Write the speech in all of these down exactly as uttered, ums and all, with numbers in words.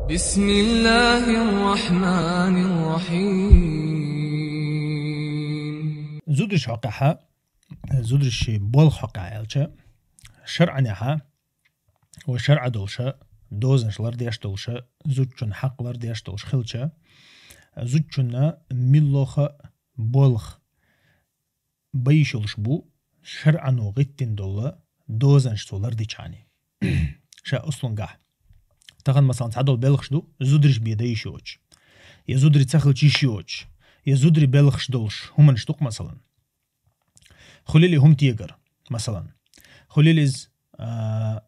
بسم الله الرحمن الرحيم. Зударий хьокъехьа, зударий болх хьокъехьа аьлча, шарӀанехьа, ва шарӀа долуша, дозанаш лардеш долуша, зудчун хьакъ лардеш долуш хилча, зудчунна миллоха болх байшалуш бу, шарӀано гӀиттина долла дозанаш цо лардичхьани. Ша услунгахь. Тахана, масалан, цхьадолу белхаш ду, зудариш бен дайш йоцуш. Я зударий ца хилча йиш йоцуш. Я зударий белхаш долуш, хӀуманаш ду-кх, масалан. Хуьлили хӀума тегар, масалан. Хуьлили иза, а,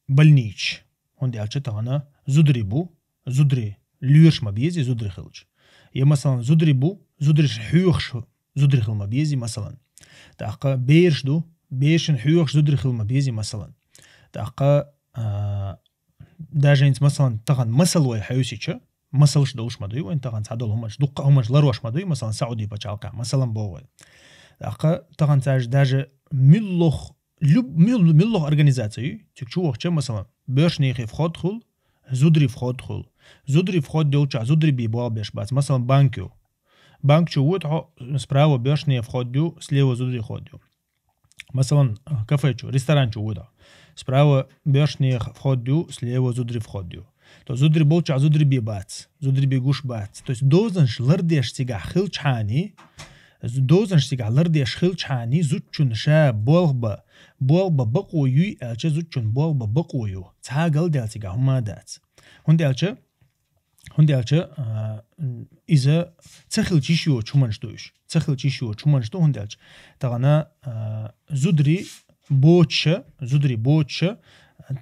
больнича. ХӀунда аьлча тахана зударий бу, зударий лоьраш ма беза, зударий хилча. Я, масалан, зударий бу, зудариш хьоьхуш зударий хила ма беза, масалан. ТӀаккха бераш ду, берашна хьоьхуш зударий хила ма беза, масалан. ТӀаккха, а, даже хӀинца, масалан, тахана масал вай хьаьвсича, масалш долуш ма дуй вайн тахана цхьадолу хӀуманаш, дуккха хӀуманаш ларош ма дуй, масалан, Саудий пачхьалкхехь, масалан, боху вай. ТӀаккха тахана цаьржа даже миллох, люб-, мил-, миллох организация ю, цуьк чу вахча, масалан, боьршнехе вход хуьлу, зударий вход хуьлу. Зударий вход йолчохь зударий бен болх беш бац, масалан, банк ю. Банк чу вуьйту хьо, справа боьршнехе вход ю, слева зударий вход ю. Масалан, кафе чу, ресторан чу вуьйту хьо. Справа боьршнехе вход ю, слева зударий вход ю. То зударий болчохь зударий бен бац, зударий бен гуш бац. То есть дозанаш лардеш цигахь хилчхьани, з-, дозанаш цигахь лардеш хилчхьани, зудчун ша болх бан, болх бан бакъо юй аьлча, зудчун болх бан бакъо ю. Цхьа галдаьлла цигахь хӀума дац. ХӀунда аьлча, хӀунда аьлча, а, м, иза ца хилча йиш йоцу хӀуманаш ду уьш. Ца хилча йиш йоцу хӀуманаш ду, хӀунда аьлча тахана, а, зударий боцуша, зударий боцуша, а,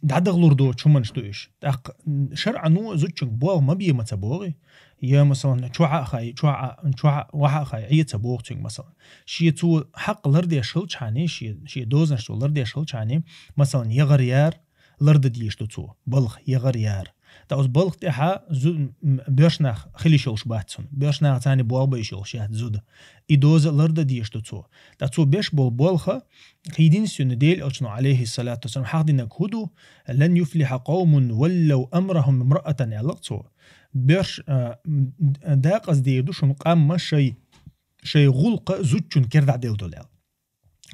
дӀадахалур доцу хӀуманаш ду уьш. ТӀаккха, м, шарӀано зудчуьнга болх ма бе ма ца боху. Я, масалан, чохь а хай, чохь а, чохь а, вахьа а хай, Ӏе ца боху цуьнга, масалан. Шен цо хьакъ лардеш хилчхьани, шен, шен дозанаш цо лардеш хилчхьани, масалан, ягӀар яр, лардан дезаш ду цо, балха ягӀар яр. Ткъа оцу балха тӀехьа зу-, м, боьрша нах хила йиш йолуш бац цунна. Боьрша наха царна болх бан йиш йолуш яц зуда. И доза лардан дезаш ду цо. Ткъа цо беш болу болх, единственный Делан Элчано, алейхиссалату вассалам, хьахдинарг хӀун ду: «Лан юфлиха къавмун валлав амрахум имраатан», аьлла-кх цо. Боьрша, а, м, дакъаза дийр ду шуна къам шайн, шайн гӀуллакх зудчун кара дӀаделла долу аьлла.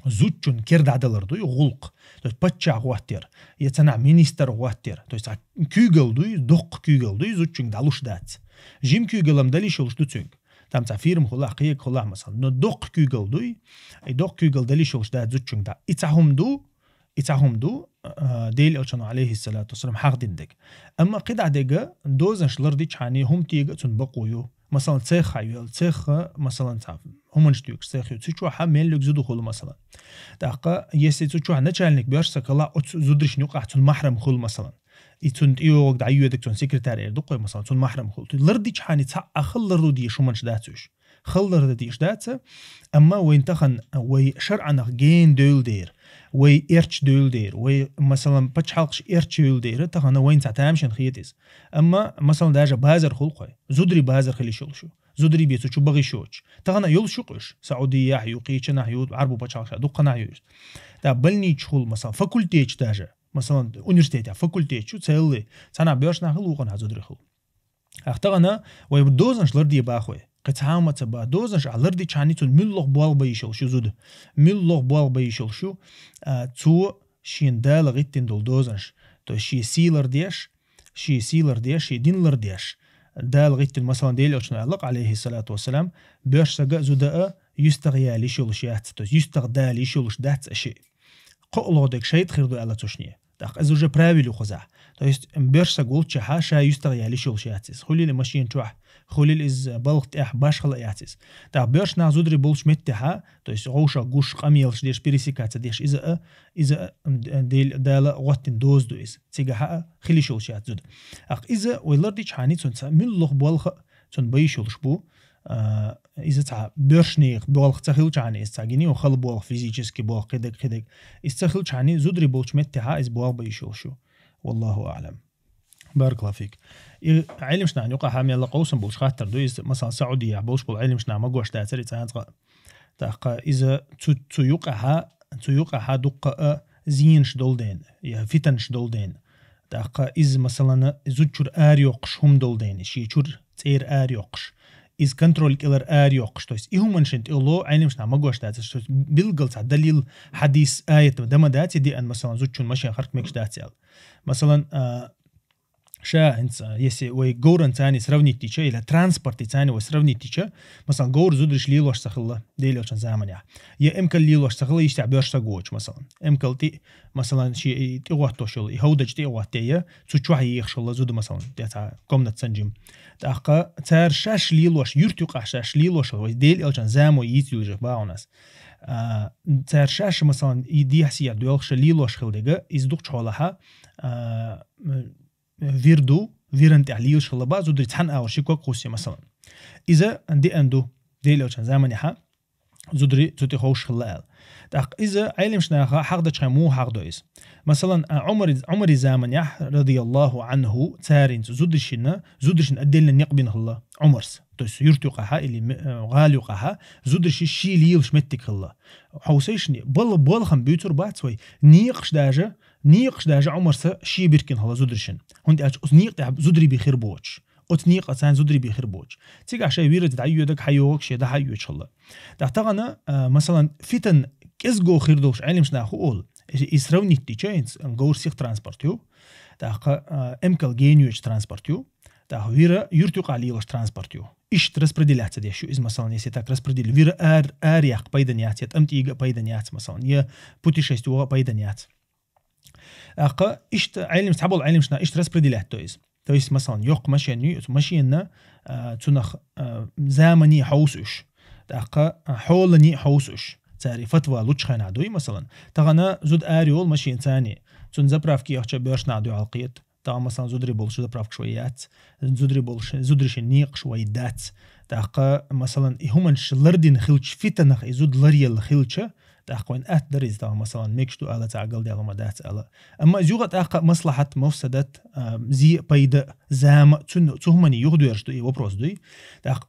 Зудчун кара дӀадалар дуй гӀуллакх. То есть паччахь гӀоттар, я цхьанхьа министр гӀоттар. То есть цхьа куьйгалла дуй, доккха куьйгалла дуй, зудчуьнга дӀалуш дац. Жима куьйгалла-м дала йиш йолуш ду цуьнга. Там цхьа фирма хуьлахь, кхига хуьлахь, масалан. Но доккха куьйгалла дуй, и доккха куьйгалла дала йиш йолуш дац зудчуьнга дӀа. И цхьа хӀума ду, и цхьа хӀума ду, а, Делан Элчано, алейхиссалату вассалам, хьахдинарг. Амма кхидӀа дерг дозанаш лардичхьани хӀума тега а цунна бакъо ю. Масалан, цех хьайоьлла, цех, масалан, цхьа хӀуманаш туьйгуш цех ю. Цу чохь мел йолу зуда хуьлу, масалан. ТӀаккха, если цу чохь начальник боьрша саг хилахь, оцу зударшна юкъахь цунна махьрам хуьлу, масалан. И цунна тӀейогӀург дӀайоьдург цунна секретарь эр ду-кх вай, масалан, цунна махьрам хуьлу. Лардичхьани цхьа а хала лардан дезаш хӀуманаш дац уьш. Хала лардан дезаш дац, амма вайн тахана вай шарӀанах гена девлла дера, вай эрча девлла дера, вай, масалан, пачхьалкхаш эрча девлла дера, тахана вайна цхьа тамашийна хета иза. Амма, масалан, даже базар хуьлу-кх вай. Зударий базар хила йиш йолуш ю. Зударий бен цу чу бахьа йиш йоцуш. Тахана йолуш ю-кх уьш. Саудияхь ю, кхечанахь ю, Ӏарбу пачхьалкхашкахь дуккханахь ю уьш. ТӀаккха больничаш хуьлу, масалан, факультеташ даже. Масалан, университетехь факультеташ ю, целый. Цхьанхьа боьрша нах хуьлу, вукхунахь зударий хуьлу. Ахь тахана вай дозанаш ларде боху вай. Кхин цхьа хӀума ца боху. Дозанаш ахь лардичхьани цунна муьлхха болх бан йиш йолуш ю зуда. Муьлхха болх бан йиш йолуш ю, а, цо шена Дала гӀиттина долу дозанаш. То есть шен сий лардеш, шен сий лардеш, шен дин лардеш. Дала гӀиттина, масалан, Делан Элчано аьлла-кх, алейхиссалату вассалам, боьрша сага а, зуда а юьстах яла йиш йолуш яц. То есть юьстах дала йиш йолуш дац аша. КхоалгӀа дерг шайтӀа хир ду аьлла цу шине. ТӀаккха иза уже правило ю кхузахь. То есть боьрша саг волччехьа ша юьстах яла йиш йолуш яц иза. Хуьлийла машен чохь, хуьлийла иза балха тӀехь, башхала а яц иза. ТӀаккха боьрша нах зударий болчу меттехьа, то есть вовшах гуш, къамелаш деш, пересекаться деш, иза а, иза а, м, Дел-, Дала гӀоттина доза ду иза. Цигахьа а хила йиш йолуш яц зуда. ТӀаккха иза вай лардичхьани цунна цхьа муьлхха болх а цунна бан йиш йолуш бу, а, иза цхьа боьршнех болх ца хилчхьана, иза цхьа гинийла хала болх, физически болх, кхидерг, кхидерг. Иза ца хилчхьана, зударий болчу меттехьа иза болх бан йиш йолуш ю. Валлаху аълам. Баракаллаху фик. И Ӏилманчашна юкъахьа мелла къовсам болуш хаттар ду, иза, масалан, Саудияхь болуш болу Ӏилманчаш ма гуш дацара и цкъа а. ТӀаккха иза цу, цу юкъахьа, цу юкъахьа дуккха а зенаш долу дела, я фитанаш долу дела. ТӀаккха иза, масалан, зуда чура арайоккхуш хӀума долу дайна, шен чура цӀера арайоккхуш, иза контроль кӀелара арайоккхуш. То есть и хӀуманаш тӀе ло, Ӏелимаш наха магош дац, то есть билггал цхьа далил, хьадис, аят дан ма дац и деана, масалан, зудчун машен харкха мегаш дац аьлла. Масалан, а, ша хӀинца, если вай говран царни сравнить дича, или транспорт царни вай сравнить дича, масалан, говр зударий лелош ца хилла, Делан Элчан заманахь. Я эмкал лелош ца хилла, иштта боьрша саг воцуш, масалан. Эмкал тӀе, масалан, ши и тӀе гӀоттош йолу, и хӀовдачу тӀе гӀоттий, я цу чохь ехаш хилла зуда, масалан, я цхьа комната санна жима. ТӀаккха цара шаьш лелош, юьртан юкъахь шаьш лелош хилла, вай Делан Элчан замо йийца юьллуш бахьанас. А, цара шаьш, масалан, и дехьа-сехьа доьлхуш лелош хилла дерг, иза дукхачу хьолахь, а, м, вир ду, виран тӀехь лелаш хилла бах зударий цхьана агӀор ши ког кхуссий, масалан. Иза деана ду, Делан Элчан заманахь зударий цу тӀе ховшуш хилла аьлла. ТӀаккха иза Ӏелимаш наха хьахдечу хенахь муха хьахдо иза? Масалан, а, Ӏумар-, Ӏумаран заманахь, радияллаху Ӏанху, царна зударшна, зударшна отдельно некъ бина хилла Ӏумарс. То есть юьртан юкъахь или ме-, э, гӀала юкъахь зударшна шен лелаш меттиг хилла. Хьовсийша, бала-, балхам буьйцур бац вай, некъаш даже, некъаш даже Ӏумарс шен биркина хилла зударшна. ХӀунда аьлча оцу некъа тӀехь зударий бен хир боцуш. Оцу некъа царна зударий бен хир боцуш. Цигахь шайн вирца дӀайоьдург, хьайогӀург шен дӀа-хьа а йоьдуш хилла. ТӀаккха тахана, а, масалан, фитан кӀезиго хир долуш Ӏелимаш наха олу, и, и сравнить дича, хӀинца говр сиха транспорт ю, тӀаккха, а, эмкал гена йоьдуш транспорт ю, тӀаккха вира юьртан юкъахь лелаш транспорт ю. Иштта распределяться деш ю иза, масалан, если так распределить, вира ар-, араяьккха пайдан яц, я тӀамтӀийга а пайдан яц, масалан, я путешествие ваха а пайдан яц. ТӀаккха иштта Ӏелимаш, цхьаболу Ӏелимаш наха иштта распределять до иза. То есть, масалан, йоккха машен ю, оцу машенна, а, цунах, а, замане хьовсу уьш. ТӀаккха, а, хьолане хьовсу уьш. Цара и фатва лучу хенахь дуй, масалан. Тахана зуда арайолу машен царна. Цунна заправке яхча боьрша нах дуьхьал кхета. Тахана, масалан, зударий болуш заправкаш вай яц. Зударий болуш, зударшна некъаш вай дац. ТӀаккха, масалан, и хӀуманаш лардина хилча, фитанах и зуда ларъелла хилча, тӀаккха вайна атта дара иза, тахана, масалан, мегаш ду ала, цхьа галдаьлла хӀума дац ала. Амма иза юха тӀаккха маслахьат, мафсадат, а, зе, пайда, зама, цунна, цу хӀумане юхадоьрзуш ду и вопрос дуй. ТӀаккха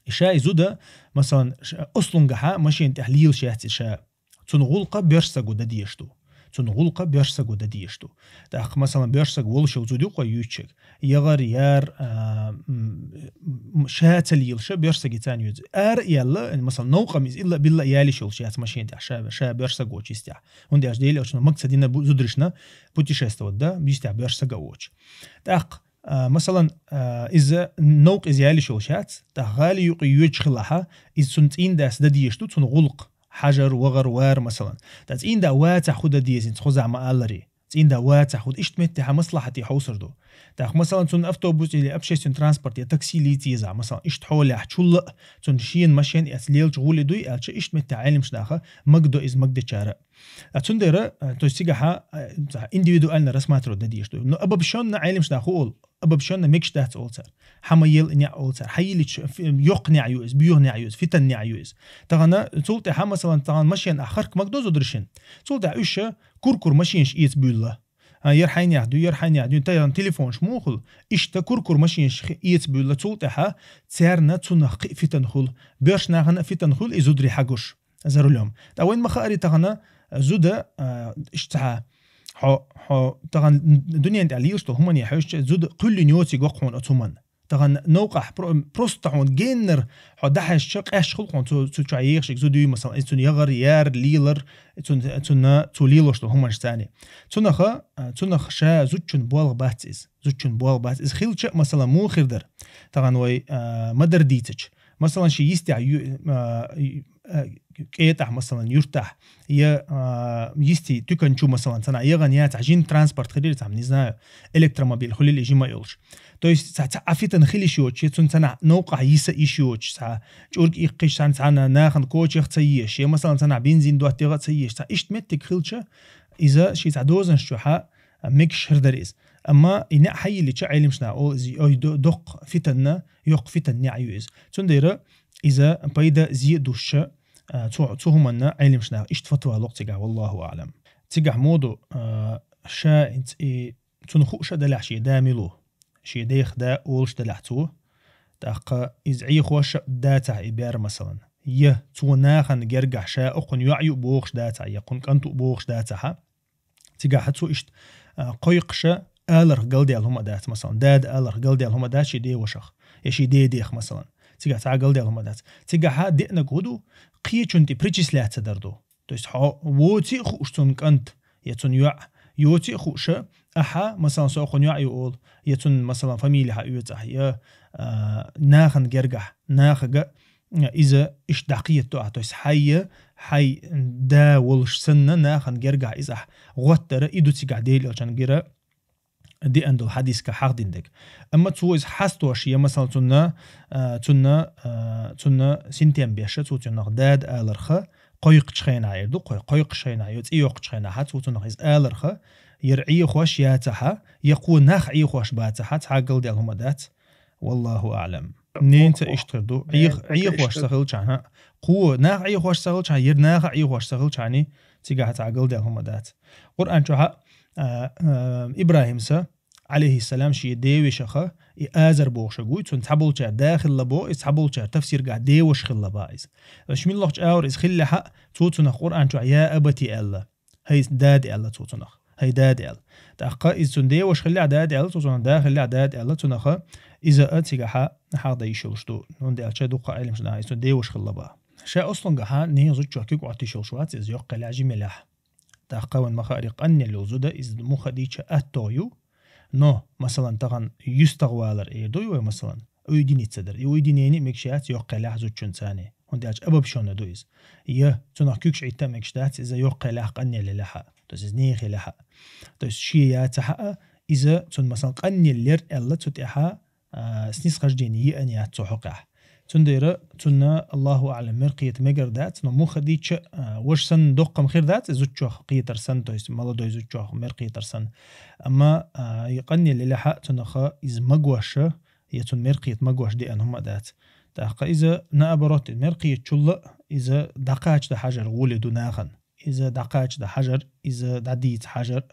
и ша и зуда, масалан, ш-, ослунгахьа машен тӀехь лелаш яц и ша. Цунна гӀуллакх боьрша саго дан дезаш ду. Цунна гӀуллакх боьрша саго дан дезаш ду. ТӀаккха, масалан, боьрша саг волуш йолу зуда ю кхо юьйцург. ЯгӀар, яр, а, м, м, ша ца лелаш боьрша саги царна юьйцу. Ара а яьлла, масалан, новкъа иза илла-билла а ялийш йолуш яц машен тӀехь, ша, ша боьрша саг воцуш йистехь. ХӀунда аьлча Делан Элчано мага ца дина бу-, зударшна путешествовать дан, йистехь боьрша сага воцуш. ТӀаккха, а, масалан, а, иза новкъа иза ялийш йолуш яц, тӀаккха гӀала юкъа йоьдуш хилахьа, иза цунна цӀийнан дас дан дезаш ду, цунна гӀуллакх, хьажар, вахар, вар, масалан. ТӀаккха цӀийнан да вацахь хӀун дан деза, хӀинца кхузахь ма-аллара. ЦӀийнан да вацахь хӀун дан, иштта меттехьа маслахьате хьовсур ду. ТӀаккха, масалан, цунна автобус или общественный транспорт я такси лийца езахь, масалан, иштта хьолехь, чулла а, цунна шена машен эца лелачу гӀуле дуй аьлча, иштта меттехь Ӏелимаш наха мага до иза, мага дечара. А цундела, а, то есть цигахьа, а, индивидуально рассматривать дан дезаш ду. Но обобщённо Ӏелимаш наха хӀун олу? Обобщённо мегаш дац олу цара. Хьан ма ел и неӀ олу цара. Хьан йилича, фи-, йоккха неӀ ю иза, боьха неӀ ю иза, фитан неӀ ю иза. Тахана, цул тӀаьхьа, масалан, тахана машен ахь харкха мага до зударшна. Цул тӀаьхьа уьш куркур машенаш эца буьлла. А, яр хьайнех дуй, яр хьайнех дуй, тайгӀан телефонаш муха хуьлу? Иштта куркур машенаш хи-, эца буьлла, цул тӀаьхьа царна цунах кхин а фитан хуьлу. Боьрша нахана а фитан хуьлу, и зударий хьагуш за рулём. ТӀаккха вайн ма хаари тахана, а, зуда, а, иштта хьо, хьо тахана дуьнен тӀехь лелаш долу хӀумане хьаьжча, зуда кхуьллина йоций гоххьуна оцу хӀуманна. Тахана новкъахь про-, просто хьуна геннара хьо дӀахьаьжча, къаьсташ хуьлу хьуна цу, цу чохь ехаш зуда юй, масалан, иза цунна ягӀар, яр, лелар, цунна, цунна, цо лелош долу хӀуманаш царна. Цунаха, а, цунах ша зудчун болх бац иза. Зудчун болх бац. Иза хилча а, масалан, муха хир дара? Тахана вай, а, ма-дарра дийцича. Масалан, ши йистехь ю-, а, ю-, а, кӀетахь, масалан, юьртахь, я, а, йисте туькан чу, масалан, цхьана ягӀан яцахь, жин транспорт хилира цхьа, не знаю, электромобиль хуьлийла и жима йолуш. То есть, цхьа, цхьа а фитан хила йиш йоцуш, я цунна цхьана новкъахь йиса йиш йоцуш, цхьа чӀург иккхиш, цхьана, цхьана нахана кочех ца езаш, я, масалан, цхьана бензин доттагӀа ца езаш, цхьа иштта меттиг хилча, иза ши цхьа дозанаш чохьа, а, мегаш хир дара иза. Амма и неӀ хьайиллича, Ӏелимаш наха олу иза, ой, до-, доккха фитанна, йоккха фитан неӀ ю иза. Цундела иза пайда зе а душча, а, цу, цу хӀуманна Ӏелимаш наха иштта фатва ло цигахь, валлаху аӀлам. Цигахь муха ду, а, ша хӀинца и цунна хууш а делахь шен да мила ву, шен дех да олуш делахь цо, тӀаккха иза Ӏехош а дацахь и бер, масалан, я цо нахана гергахь ша окхуьнан йоӀ ю бохуш дацахь, я кхуьнан кӀант ву бохуш дацахьа, Цигахьа цо иштта, а, кхойкхуш аларх галдаьлла хӀума дац, масалан, дада аларх галдаьлла хӀума дац ший девашах, я ший дедех, масалан. Цигахь цхьа галдаьлла хӀума дац. Цигахьа деанарг хӀун ду, кхечун тӀе причисляться дар ду. То есть хьо воций а хууш цун кӀант, я цун йоӀ, йоций а хууш, ахьа, масалан, со хьуна йоӀ ю олу, я цун, масалан, фамили хьаоьцу ахь, я, а, нахана гергахь, нахага, а, иза иштта дӀакхетадо ахь. То есть хьайн, хьайн да волуш санна, нахана гергахь иза ахь гӀоттар, и ду цигахь Делан Элчангара деана долу хьадисгахь хьахдина дерг. Амма цо иза хьастош, я, масалан, цунна, а, цунна, а, цунна синтем беш, цо цунах дада аларх, кхойкхучу хенахь эр ду, кхой-, кхойкхучу хенахь, я цӀе йоккхучу хенахь, цо цунах иза аларх, яра Ӏехош яцахьа, я кхо нах Ӏехош бацахьа, цхьа галдаьлла хӀума дац. Валлаху аӀлам. Ненца иштта хир ду. Ӏех-, Ненца Ӏехош иштта ца хилчахьана, кхо нах Ӏехош ца хилчахьана, яра наха Ӏехош ца хилчахьана, цигахь цхьа галдаьлла хӀума дац. Къуръан чохьа, а, а, ИбрахӀимса, Ӏалайхиссалам, шен девешаха, и Азар бохуш вуй, цунна цхьаболчара да хилла бо, и цхьаболчара тафсиргахь деваш хилла ба иза. Аш миллахчу агӀор иза хиллехьа, цо цунах Къуръан чохь «Я абати» аьлла. «ХӀай дада» аьлла цо цунах. «ХӀай дада» аьлла. ТӀаккха иза цунна деваш хиллехь, дада аьлла, цо цунах да хиллехь, дада аьлла, цунаха иза а цигахьа хьахда йиш йолуш ду. ХӀунда аьлча дуккха Ӏеламнаха иза цунна деваш хилла ба. Ша ослунгахьа нехан зудчух куьг Ӏоттийш йолуш вац иза йоккха елахь, жима елахь. ТӀаккха вайн ма-хаъара къанъелла йолу зуда иза муха дийча атто ю, но, масалан, тахана юьстагӀвалар эр ду вай, масалан, уединиться дар. И уединение мегаш яц йоккха елахь зудчунца. ХӀунда аьлча обобщённо ду иза. Я цунах куьгаш Ӏитта мегаш дац иза йоккха елахь, къанъелла елахьа. То есть иза нехан елахьа. То есть шен яцахьа а, иза цунна, масалан, къанъеллера аьлла цу тӀехьа а, снисхождение еана яц цу хьокъехь. Цундела цунна, Аллаху аӀлам, мер кхета мегар дац, но муха дийча, а, важа санна доккха хир дац, и зудчух кхетар санна, то есть молодой зудчух мер кхетар санна. Амма, а, и къанъелла елахьа цунаха иза магоша, я цунна мер кхета магош деана хӀума а дац. ТӀаккха иза, наоборот, мер кхетачулла, иза дӀакхача дан хьажар гӀоле ду нахана. Иза дӀакхача дан хьажар, иза дӀадийца хьажар.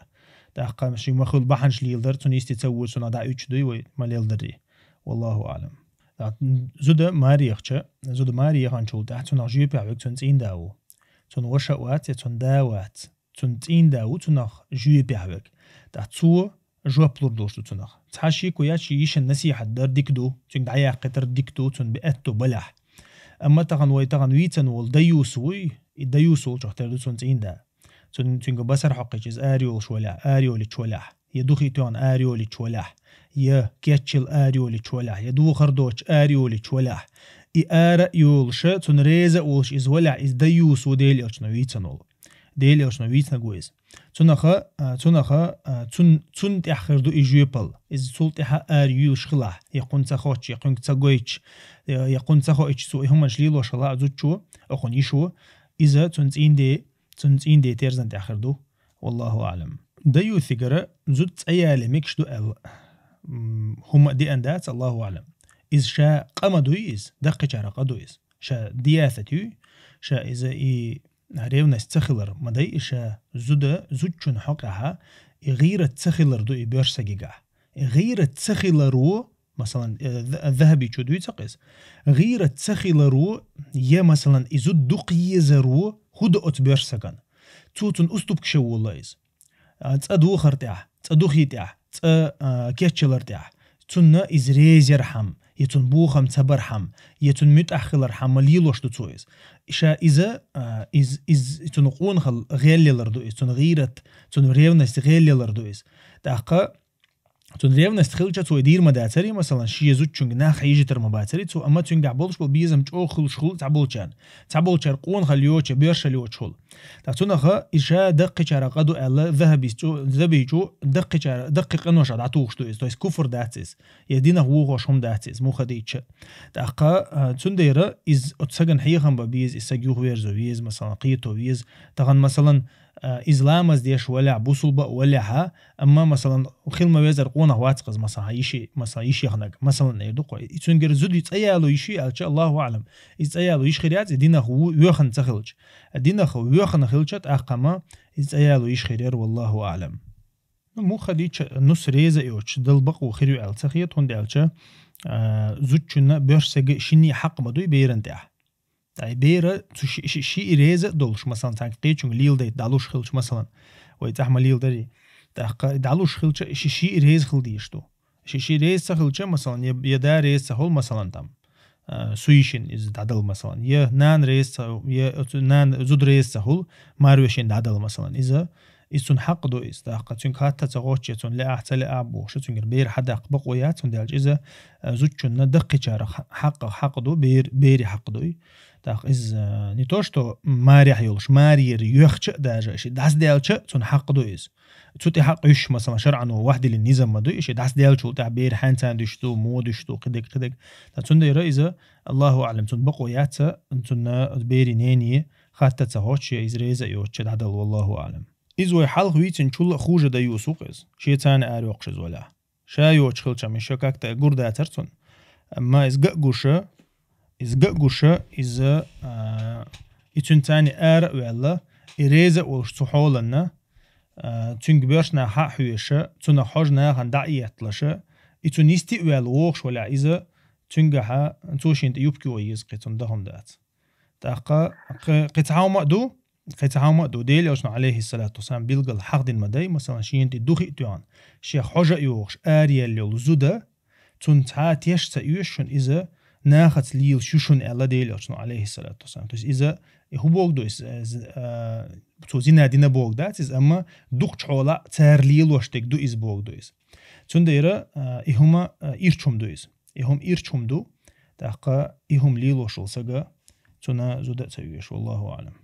ТӀаккха ши ма-хуьллу бахьанаш леладар, цунна йисте ца вуьйцу, цунах дӀа уьттуш дуй вай, ма леладарий. Валлаху аӀлам. ТӀаккха зуда маре яхча, зуда маре яханчул тӀаьхьа цунах жоьпехь верг цуьнан цӀийнда ву. Цуьнан ваша а вац, я цуьнан да а вац. Цуьнан цӀийнда ву цунах жоьпехь верг. ТӀаккха цо жоп лур долуш ду цунах. Цхьа шеко яц, шен йишина насихьат дар дика ду, цуьнга дӀаяккхийтар дика ду, цуьнан бе-, аьтто балехь. Амма тахана вай тахана вийцина волу даюс вуй, и даюс волчух тера ду цуьнан цӀийнда. Цуьнан, цуьнга басар хьокхуьйтуш иза ара йолуш валехь, ара йолуьйтуш валехь, я духе тоьхна ара йолуьйтуш валехь, я кечъяла ара йолуьйтуш валехь, я духар доцуш ара йолуьйтуш валехь. И ара а йолуша, цунна реза а волуш иза валехь, иза даюс ву Делан Элчано вийцина волу. Делан Элчано вийцинарг ву иза. Цунаха, а, цунаха, а, цун-, цунна тӀехь хир ду и жоьпалла. Иза цул тӀаьхьа ара юьйлуш хилахь, я кхунна ца хоттуш, я кхуьнга ца гойтуш, я, я кхунна ца хоуьйтуш цо и хӀуманаш лелош хилахь зудчо, а кхунна йишо, иза цуьнан цӀийнде, цуьнан цӀийнде терзан тӀехь хир ду. Валлаху аӀлам. Даюсигара зуда цӀа яле мегаш ду аьлла, м, хӀума а деана дац, Аллаху аӀлам. Иза ша къа ма дуй иза, даккхичара къа ду иза. Ша диясат юй, ша иза и ревность ца хилар ма дай, и ша зуда, зудчун хьокъехьа и гӀийрат ца хилар ду и боьрша сагигахь. И гӀийрат ца хиларо, масалан, э, З-, Захабичо дуьйцу-кх иза. ГӀийрат ца хиларо, я, масалан, и зуда дукха езаро, хӀу до оцу боьрша сагана? Цо цунна уступкаш ян волла иза. А, цӀа духар тӀехь, цӀа духи тӀехь, цӀа, а, кечъялар тӀехь. Цунна иза реза ярхьама, я цунна бохам ца бархьама, я цунна муьтӀахь хилархьама лелош ду цо иза. Ша иза, а, из-, из-, цунна къонахалла гӀелъялар ду иза, цунна гӀийрат, цунна ревность гӀелъялар ду иза. ТӀаккха цунна ревность хилча, цо и дийр ма дацарий, масалан, шен зудчуьнга нах хьийжийтар ма бацарий цо, амма цуьнгахь болуш болу безам чӀогӀа хуьлуш хуьлу цхьаболчарна. Цхьаболчара къонахалла йоцуш, боьршалла йоцуш хуьлу. ТӀаккха цунаха и ша даккхичара къа ду аьлла, Захабис чу-, Захабичо даккхичара, даккхий къиношах дӀатухуш ду иза. То есть куфр дац иза. Я динах вухош хӀума дац иза, муха дийча. ТӀаккха, а, цундела иза оцу сагана хьехам бан беза, и саг юхаверзо веза, масалан, кхето веза. Тахана, масалан, а, иза ламаз деш валехь, бусулба а валехьа, амма, масалан, хила ма везара къонах вац-кх иза, масалан, йиши, масалан, йиш яхнарг, масалан, эр ду-кх вай. И цуьнгара зуда цӀа яло йиш ю аьлча, Аллаху аӀлам, иза цӀа яло йиш хир яц, и динах ву-, воьхна ца хилча. Динах воьхна хилча, тӀаккха ма иза цӀа яло йиш хир яра, валлаху аӀлам. Ну, муха дийча, нус реза а йоцуш, Далла бакъо хир ю аьлла ца хета, хӀунда аьлча, а, зудчунна боьрша сага шинне хьакъ ма дуй беран тӀехь. Ткъа и бер цу ши-, ши-, шиъ реза а долуш, масалан, цхьаьнга кхечуьнга леладайта дӀалуш хилча, масалан, вай цӀахь ма леладарий. ТӀаккха дӀалуш хилча, ши шиъ реза хила дезаш ду. Ши шиъ реза ца хилча, масалан, я, я да реза ца хуьлу, масалан, там, а, суйшин иза дӀадала, масалан, я нана реза ца, я оцу нана зуда реза ца хуьлу, марвешин дӀадала, масалан, иза, иза цунна хьакъ ду иза. ТӀаккха цуьнга хатта ца хоьттуш, цунна лаахь, ца лаахь бохуш, цуьнгара бер хьадаккха бакъо яц, цундела иза, а, зудчунна даккхийчарах хьакъ, хьакъ ду, бер, берийн хьакъ ду и. ТӀаккха иза, а, не то что марехь йолуш, марера йоьхча а даже, ши дӀасадаьлча а цунна хьакъ ду иза. Цу тӀе хьакъ йолуш, масалан, шарӀано вахьдиллина низам ма ду, и ши дӀасадаьллачул тӀаьхьа бер хьаьнца дуьсу, муха дуьсу, кхидерг, кхидерг. Ткъа цундела иза, Аллаху аӀлам, цунна бакъо яц, цунна берийн нене хатта ца хоьттуш, я иза реза а йоцуш дӀадала, валлаху аӀлам. Иза вай хьалха вийцинчул а хуже дӀаюсу-кх иза. Шен царна ара йоккхуш иза валахь. Ша йоцуш хилчам, иза ша как-то гур дацара цунна. Амма иза ган а гуш, иза ган а гуш, иза, а, и цуьнан царна ара а ваьлла, и реза а волуш цу хьоланна, а, цуьнга боьрша нах хьа а хьоьжуш, цунах хьожа нахана дӀа а етталаш, и цунна йисте а ваьлла вогӀуш валахь иза, цуьнгахьа цо шена тӀе юбка йо еза, кхин цунна дан хӀума дац. ТӀаккха кхи-, кхин цхьа хӀума а ду, кхин цхьа хӀума а ду, Делан Элчано, Ӏалайхиссалату вассалам, билггал хьахдина ма дай, масалан, шена тӀе духи а тоьхна, шех хьожа а йогӀуш, араяьлла йолу зуда, цунна цхьа а теш ца оьшу шуна иза, нахаца лелаш ю шуна аьлла Делан Элчано, Ӏалайхиссалату вассалам. То есть иза, и хӀун боху ду иза, э, з-, а, цо зина дина боху дац иза, амма дукхачу хьолахь цара лелош дерг ду иза боху ду иза. Цундела, а, и хӀума, а, ирча хӀума ду иза. И хӀума ирча хӀума ду, тӀаккха и хӀума лелош волу сага, цунна зуда а ца оьшу, валлаху аӀлам.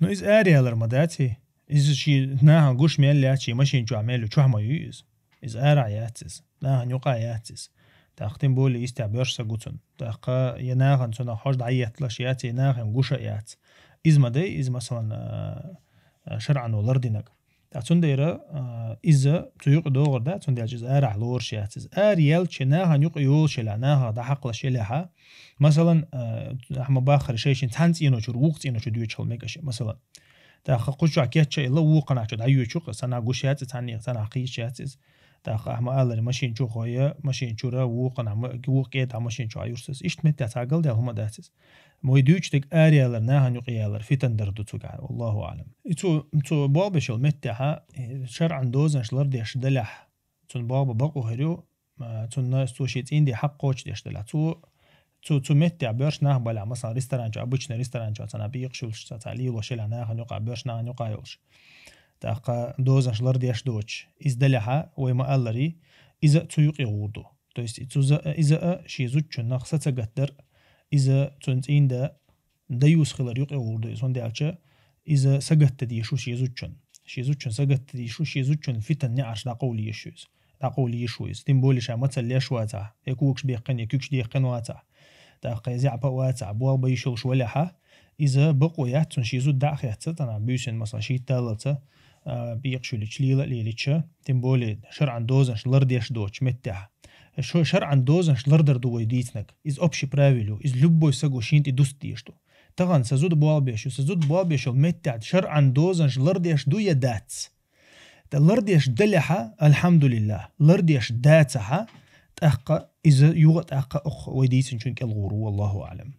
Ну, иза араяьллар ма дац и. Иза шен нахана гуш мел яц, шен машина чохь мел ю, чохь ма ю иза. Иза арахь яц иза. Нахана юкъахь яц иза. ТӀаккха тем более йистехь боьрша саг ву цунна. ТӀаккха я нахана цунах хьожа дӀаетталаш яц, я нахана гуш а яц. Иза ма дай, иза, масалан, а, а, шарӀано лардинарг. ТӀаккха цундела, а, иза цу юкъа догӀур дац, цундела иза арахь лоруш яц иза. Ара яьлча, нахана юкъа йолуш елахь, нахах дӀахьакхалаш елахьа, масалан, а, ахьа ма баххара шайшинца цхьана цӀеначуьра вукху цӀеначу доьчуш хила мегаш, масалан. ТӀаккха кху чохь кечъяьлла вукху къанахчо дӀайоьчу-кх, цхьанхьа гуш яц, цхьанхьа, цхьанхьа кхийча яц иза. ТӀаккха ахьа ма-аллара, машина чу хой, машина чуьра вукху къанахь ма-, вукху кӀеда машина чохь юьрсаз. Иштта меттехь цхьа галдаьлла хӀума дац иза. Вай дуьйцу дерг ара ялар, нахана юкъа ялар, фитан дар ду цуьнгахь, валлаху аӀлам. И цо, цо болх беш йолу меттехьа, э, шарӀан дозанаш лардеш далехь, цунна болх бан бакъо хир ю, а, цунна цо шен цӀийнан де хьакъ кхочушдеш далехь. Цо, цо, цу меттехь боьрша нах балехь, масалан, ресторан чохь, обычный ресторан чохь, цхьана бекъаш йолуш, цхьа, цхьа лелош елахь нахана юкъахь, боьрша нахана юкъахь йолуш. ТӀаккха дозанаш лардеш доцуш. Иза далехьа, вай ма-аллара, иза а цу юкъе гӀур ду. То есть и цу за-, иза а шен зудчунах са ца гатдар, иза цуьнан цӀийнан да даюс хилар юкъе гӀур ду иза, хӀунда аьлча иза сагатта дезаш ву шен зудчун. Шен зудчун сагатта дезаш ву, шен зудчун фитан неӀарш дӀакъовла езаш ву иза. ДӀакъовла езаш ву иза. Тем более ша мацалла леш вацахь, я когаш беккхина, я куьгаш деккхина вацахь. ТӀаккха я заьӀапа а вацахь, болх бан йиш йолуш валехьа, иза бакъо яц цунна шен зуда дӀа а хецна, цхьана буьйсанна, масалан, шийтта даллалца, а, бекъаш йолуьйтуш, лела а лелийча, тем более шарӀан дозанаш лардеш доцучу меттехь. Шо-, шарӀан дозанаш лардар ду вай дийцинарг. Иза общий правило ю. Иза любой саго шена тӀе дуста дезаш ду. Тахана сан зуда болх беш ю, сан зуда болх беш йолу меттехь шарӀан дозанаш лардеш ду я дац? ТӀаккха лардеш далехьа, алхьамдулиллахӀ, лардеш дацахьа, тӀаккха иза юха а тӀаккха окху вай дийцинчун кӀел гӀур ву, валлаху аӀлам.